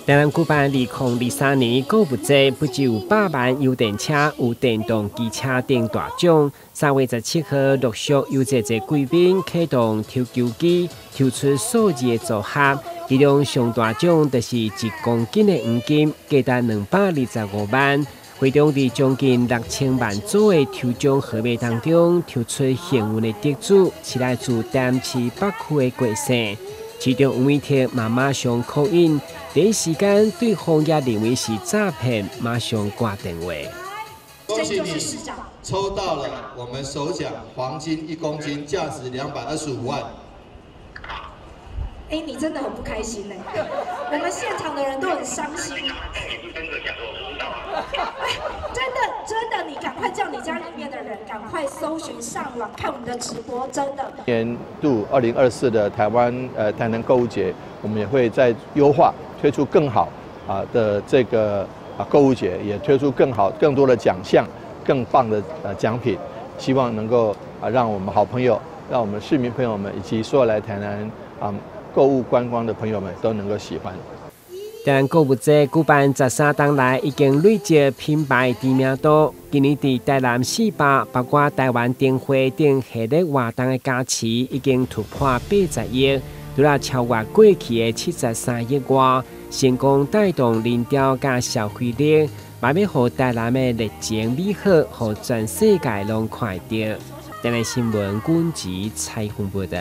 台南舉辦2023年購物節，不只有百萬油電車、有電動機車等大獎。3月17號，陸續有濟濟貴賓啟動抽球機，抽出數字的組合。其中上大獎就是1公斤的黃金，價值225萬。會中佇將近6000萬組的抽獎號碼當中，抽出幸運的得主，是來自台南市北區的郭姓。市長黃偉哲嘛馬上 call in，第一時間對方也認為是詐騙，馬上掛電話。恭喜你抽到了我們首獎黃金1公斤，價值225萬。哎，你真的很不開心呢，我們現場的人都很傷心。哎，真的真的，你趕快叫你家裡面的人趕快搜尋上網看我們的直播，真的。年度2024的台灣台南購物節，我們也會再優化，推出更好的這個購物節，也推出更好更多的獎項，更棒的獎品，希望能夠讓我們好朋友，讓我們市民朋友們以及所有來台南購物觀光的朋友們都能夠喜歡。台南購物節舉辦13冬來，已經累積品牌知名度。今年佇台南四百，包括台灣燈會等系列活動的加持，已經突破80億，除了超越過去的73億外，成功帶動人潮佮消費力，嘛欲予台南的熱情美好，予全世界攏看著。台南新聞軍籍採訪報導。